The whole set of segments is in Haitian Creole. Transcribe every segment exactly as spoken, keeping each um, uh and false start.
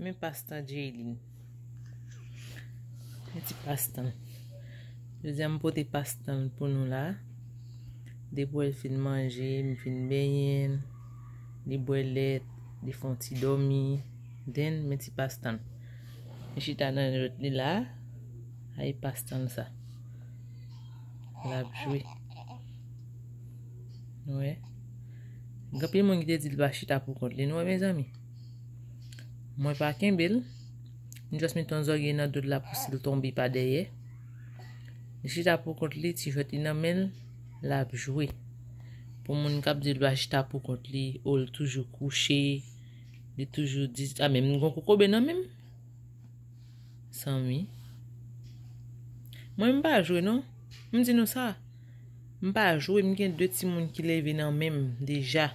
Men pastan Jaylin. Men ti pastan. Jodi a m pote pastan pou nou la. Depi w wè l fin manje, m fin benyen l, li bwè lèt, li fè yon ti dòmi. Then, men ti pastan. Li chita nan jwèt li la. Ay pastan sa. L ap jwe. Wè. Gen anpil moun ki te di l pa chita pou kont li. Nou wè, mezanmi. Mwen pa kenbe l. M just met yon zòrye nan do l la pou si l tonbe pa dèyè. Li chita pou kont li, ti jwèt li nan men l, l ap jwe. Pou moun k ap di l pa chita pou kont li, o l toujou kouche, li toujou di, a men m gon kokobe nan men m. Sanmi. Mwen, m pa jwe non. M di nou sa. M pa jwe, m gen de timoun ki leve nan men m deja.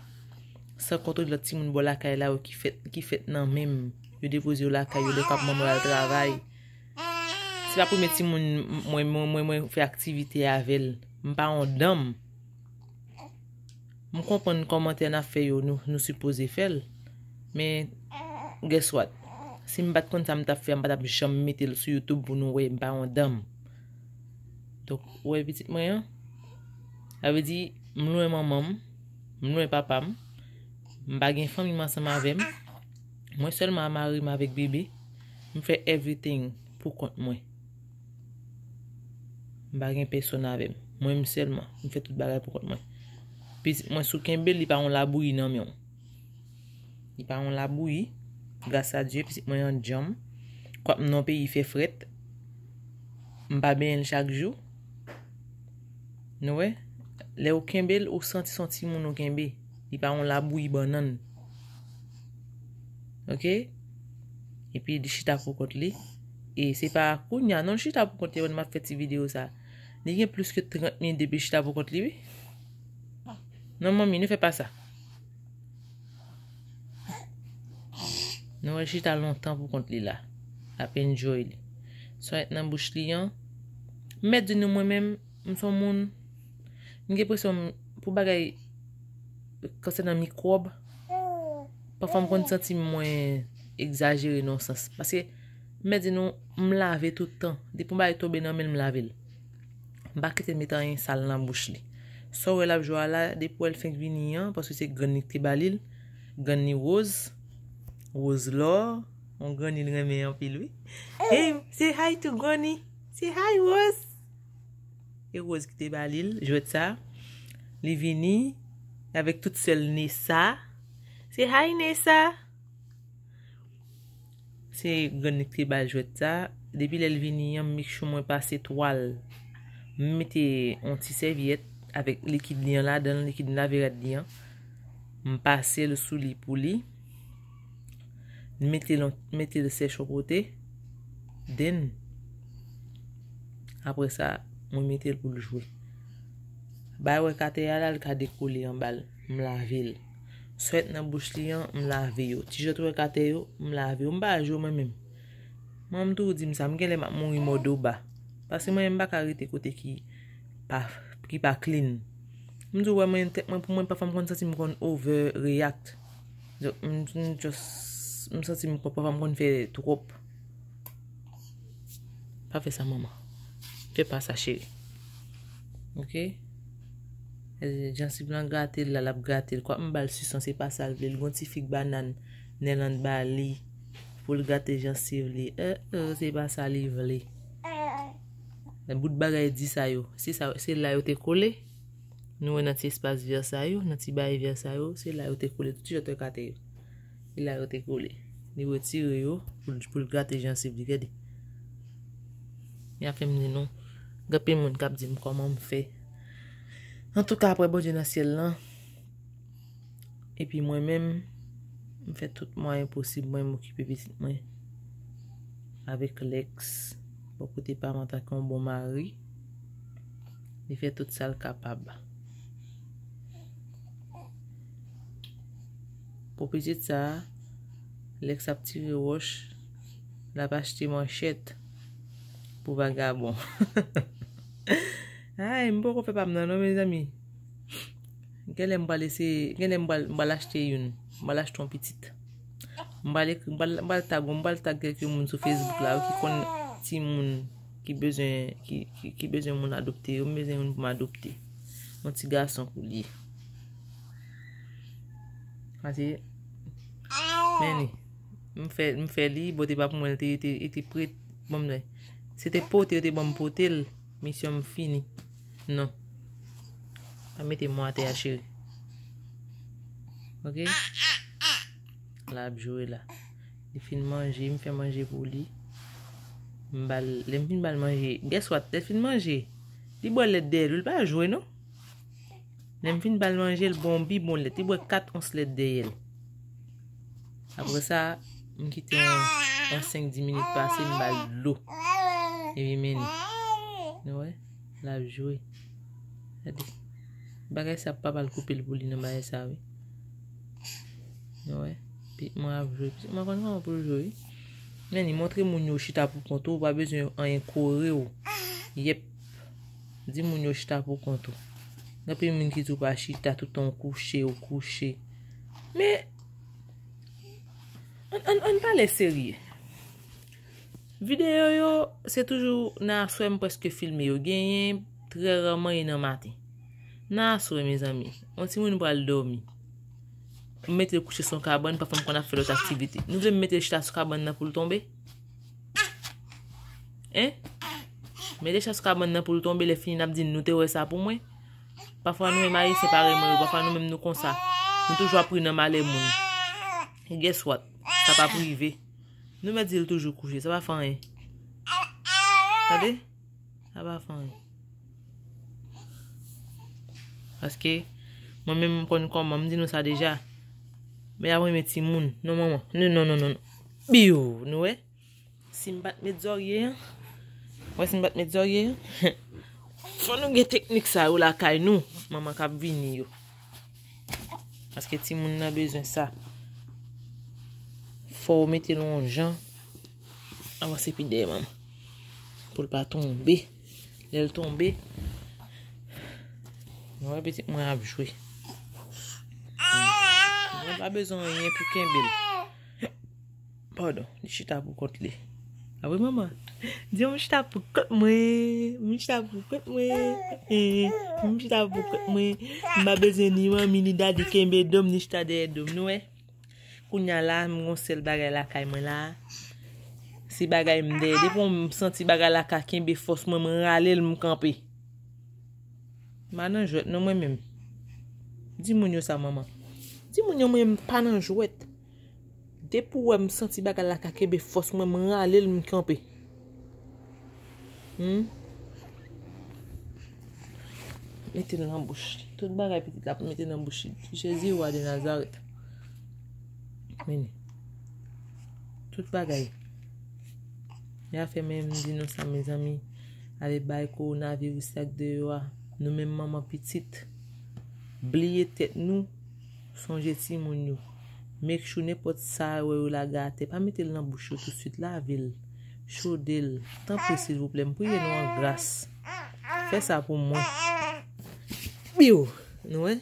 San konte lòt timoun bò lakay la yo ki fèt, ki fèt nan men m. Yo depoze yo lakay yo lè k ap manman al travay. Se pa premye timoun mwen, mwen, mwen, mwen fè aktivite avè l. M pa yon danm. M konprann kòmantè n ap fè yo, nou, nou sipoze fè l. Men, guess what? Si m pa t konn sa m t ap fè, m pa t ap janm mete l sou YouTube pou nou wè m pa yon danm. Donk, ou wè pitit mwen an? Sa vle di, m lwen manman m, m lwen papa m, m pa gen fanmi m ansanm avè m. Mwen sèlman a mari m avèk bebe, m fè everything pou kont mwen. M pa gen pèsonn avè m. Mwen menm sèlman, m fè tout bagay pou kont mwen. Pitit mwen, si w kenbe l, li pa yon labouyi nan men w. Li pa yon labouyi. Gras a Dye, pitit mwen an djanm. Kwak m nan yon peyi fè frèt. M pa benyen l chak jou. Nou wè? Lè ou kenbe l, ou santi se yon timoun ou kenbe. Li pa yon labouyi bannann. Oke? Epi li chita pou kont li. E se pa kounye a non l chita pou kont li, m ap fè ti videyo sa. Li gen plis ke trant minit depi l chita pou kont li, wi. Non, manmi, nou fè pa sa. Nou wè l chita lontan pou kont li la. L ap enjoy li. Sa w wè nan bouch li an. M mèt di nou mwen menm, m se yon moun, m gen presyon pou bagay konsènan mikwòb. Pafwa m konn santi m mwen egzajere nan yon sans. Paske, m mèt di nou, m lave tout tan. Depi yon bagay tonbe nan men l, m lave l. M pa kite l met anyen sal nan bouch li. Sa w wè l ap jwe a la, depi w wè l fenk vini an, paske se grann li ki te ba li l. Grann li woz. Woz lò. Yon grann li l renmen anpil, wi. Hey, say hi to granny. Say hi, Woz. E Woz ki te ba li l, jwèt sa. Li vini avèk tout sè l Nessa. Say hi, Nessa. Se grann li ki te ba l jwèt sa. Depi lè l vini an, m make sure mwen pase twal. M mete yon ti sèvyèt avèk likid li an ladan l, likid m lave rad li an. M pase l sou li pou li. M mete l, mete l sèch yon kote. Then, apre sa, mwen mete l pou l jwe. Bay wè katè a la, l ka dekole anba l. M lave l. Sa w wè nan bouch li an, m lave yo. Ti jwèt ou wè katè yo, m lave yo. M pa jwe mwen menm. Mwen, m toujou di m sa, m genlè m ap mouri mò do ba. Paske mwen, m pa ka rete kote ki pa, ki pa clean. M di w wè mwen, tèt mwen, pou mwen, pafwa m konn santi m konn overreact. Donk, m, m just, m santi m konn, pafwa m konn fè twòp. Pa fè sa, manman. Fè pa sa, cheri. Oke? E, jansiv lan grate l la, l ap grate l. Kwak m ba l sis an, se pa sa l vle. L gon ti fig banann, Nèland ba li. Pou l grate jansiv li. E, e, se pa sa li vle. Men bout bagay di sa yo. Se sa, se la yo te kole. Nou wè nan ti espas vè sa yo, nan ti bagay vè sa yo, se la yo te kole. Tout ti jwèt katè yo. Se la yo te kole. Li retire yo pou l, pou l grate jansiv li, gade. Li ap fè m di nou. Gen anpil moun k ap di m kòman m fè. Antouka, apre Bondye nan syèl lan, epi mwen menm, m fè tout mwayen posib mwen, m okipe pitit mwen. Avèk Lex, bò kote pa m antanke yon bon mari, li fè tout sa l kapab. Pou pitit sa a, Lex ap tire wòch, l ap achte manchèt pou vagabon. Ay, m poko fè pa m nan non, mezanmi. Genlè m pral eseye, genlè m pral, m pral achte youn. M pral achte yon pitit. M pral ekri, m pral, m pral tag, m pral tag kèk moun sou Facebook la, wi, ki konn timoun ki bezwen, ki, ki, ki bezwen moun adopte yo. M bezwen youn pou m adopte. Yon ti gason pou li. Pase, men li, m fè, m fè li, bon, te pa pou mwen, li te, te, li te prete, bon, mwen. Se te pote, yo te ban m pote l, misyon m fini. Non. Pa mete mwen atè a, cheri. Ok? La ap jwe la. Li fin manje, m fè manje pou li. M ba l, lè m fin ba l manje, guess what? Lè l fin manje, li bwè lèt dèyè l, li pa jwe non. Lè m fin ba l manje, l bwè yon bibwon lèt, li bwè kat ons lèt dèyè l. Apre sa, m kite yon, yon senk dis minit pase, m ba l dlo. Epi men li. Nou wè? L ap jwe. Gade. Bagay sa, papa l koupe l pou li nan bagay sa, wi. Nou wè? Pitit mwen ap jwe. Pitit mwen konn kòman pou l jwe, wi. Men li montre moun yo chita pou kont ou, ou pa bezwen anyen kore w. Yèp. Di moun yo chita pou kont ou. Gen anpil moun ki di w pa chita, tout tan w kouche, w kouche. Men, ann, ann, ann pale serye. Videyo yo, se toujou nan aswè m prèske filme yo. Genyen, trè raman, e nan maten. Nan aswè, mezanmi, yon timoun pral dòmi. M mete l kouche sou yon kabann, pafwa m konn ap fè lòt aktivite. Nou vle m mete l chita sou kabann nan pou l tonbe? Hein? Mete l chita sou kabann nan pou l tonbe, lè fini n ap di n nou te wè sa pou mwen. Pafwa nou menm Ayisyen parèy mwen yo, pafwa nou menm nou konsa. Nou toujou ap ri nan malè moun. E guess what? Sa p ap rive. Nou mèt di l toujou kouche, sa pa fè anyen. Tande? Sa pa fè anyen. Paske, mwen menm m konn kòman, m di nou sa deja. Men ap renmen timoun. Non, manman. Non, non, non, non, non. Biw, nou wè? Si m pa t met zòrye an. Wè si m pa t met zòrye an. Fò nou gen teknik sa yo lakay nou. Manman k ap vini yo. Paske timoun nan bezwen sa. Fò w mete l yon jan. Avanse pi dèyè manman. Pou l pa tonbe. Lè l tonbe. Mwen wè pitit mwen ap jwe. Mwen pa bezwen anyen pou kenbe l. Padon, li chita pou kont li. A wi, manman. Di m chita pou kont mwen. M chita pou kont mwen. Eh, m chita pou kont mwen. M pa bezwen ni manmi, ni dadi kenbe do m, ni chita dèyè do m. Nou wè? Kounye a la, m gon sèl bagay lakay mwen la. Se bagay m dèyè. Depi m santi bagay la ka kenbe fòs mwen, mwen rale l, m kanpe. M pa nan jwèt non mwen menm. Di moun yo sa, manman. Di moun yo mwen m pa nan jwèt. Depi w wè m santi bagay la ka kenbe fòs mwen, m rale l, m kanpe. Hmm? Mete l nan bouch. Tout bagay pitit la pou mete nan bouch li. Jezi, wa de Nazarèt. Vini. Tout bagay. Ya fè men m di nou sa, mezanmi. Ale bay kowonaviris ak deyò a. Nou menm manman pitit. Bliye tèt nou. Sonje timoun yo. Make sure nenpòt sa yo wè yo lage atè, pa mete l nan bouch yo tousuit. Lave l. Chode l. Tanpri, silvouplè. M priye nou an gras. Fè sa pou mwen. Biw! Nou wè?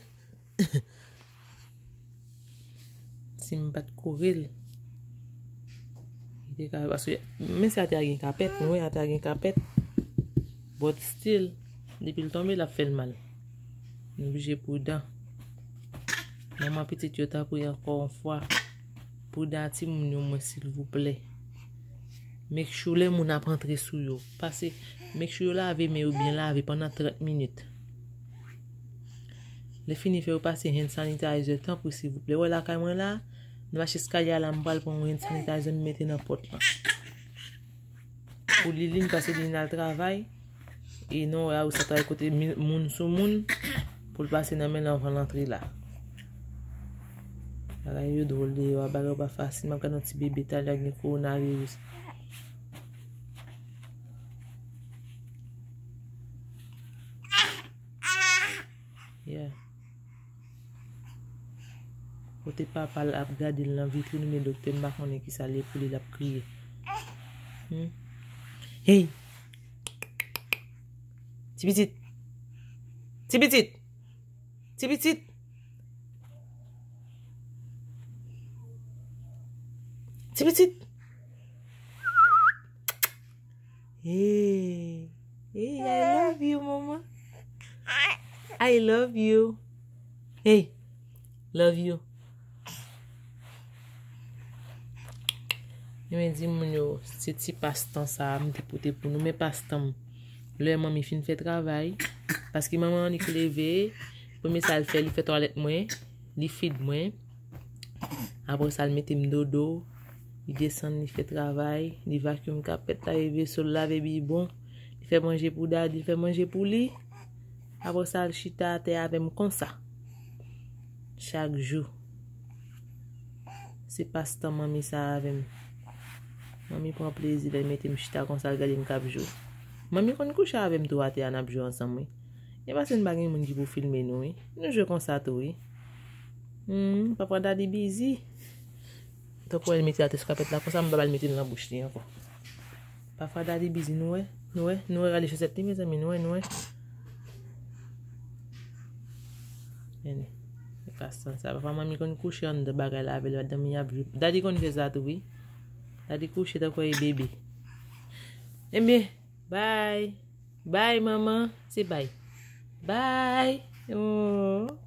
Si m pa t kore l, li te ka, paske, men si atè a gen kapèt, nou wè atè a gen kapèt. But still, depi l tonbe, l ap fè l mal. Nou oblije pridan. Manman pitit yo, tanpri, ankò yon fwa, pridan ak timoun yo mwen, silvouplè. Make sure lè moun ap antre sou yo. Pase, make sure yo lave men yo byen lave pandan trant minit. Lè fini fè yo pase hand sanitizer, tanpri, silvouplè. Wè lakay mwen la, nan mache eskalye a la, m pral pran yon hand sanitizer, m mete nan pòt lan. Pou Liline, pase Liline al travay. E non, a ou sa travay kote mi-, moun sou moun. Pou l pase nan men l anvan l antre la. Bagay yo dwòl deyò a, bagay yo pa fasil. M ap gade yon ti bebe talè gen kowonaviris. Yeah. Kote papa l ap gade l nan vitrin, oubyen doktè, m pa konnen kisa l ye pou li, l ap kriye. Hmm? Hey! Ti pitit! Ti pitit! Ti pitit! Ti pitit. Hey, hey, I love you, mama. I love you. Hey, love you. Mwen di moun yo, se ti pastan sa a m te pote pou nou, men pastan m. Lè manmi fin fè travay, paske manman annik leve, premye sa l fè, li fè twalèt mwen, li fid mwen. Apre sa, l mete m dodo, li desann, li fè travay, li vacuum kapèt la, li vesèl, lave bibwon, li fè manje pou dadi, li fè manje pou li. Apre sa, l chita atè avè m konsa. Chak jou. Se pastan manmi sa avè m. Manmi pran plezi lè l mete m chita konsa, l gade m k ap jwe. Manmi konn kouche avè m tou atè a, n ap jwe ansanm, wi. E paske n pa gen moun ki pou filme nou, wi. Nou jwe konsa tou, wi. Hmm, papa dadi bizi. Tankou l mete atè sou kapèt la, konsa m pa ba l mete l nan bouch li ankò. Papa dadi bizi, nou wè? Nou wè? Nou wè, gade chosèt li, mezanmi, nou wè, nou wè? Gade. E pa san sa. Papa manmi konn kouche anndan bagay la avè l, madanm li ap jwe. Dadi konn fè sa tou, wi. Dadi kouche tankou e bebe. Ebyen, bye. Bye, manman. Se bye. Bye. Oh.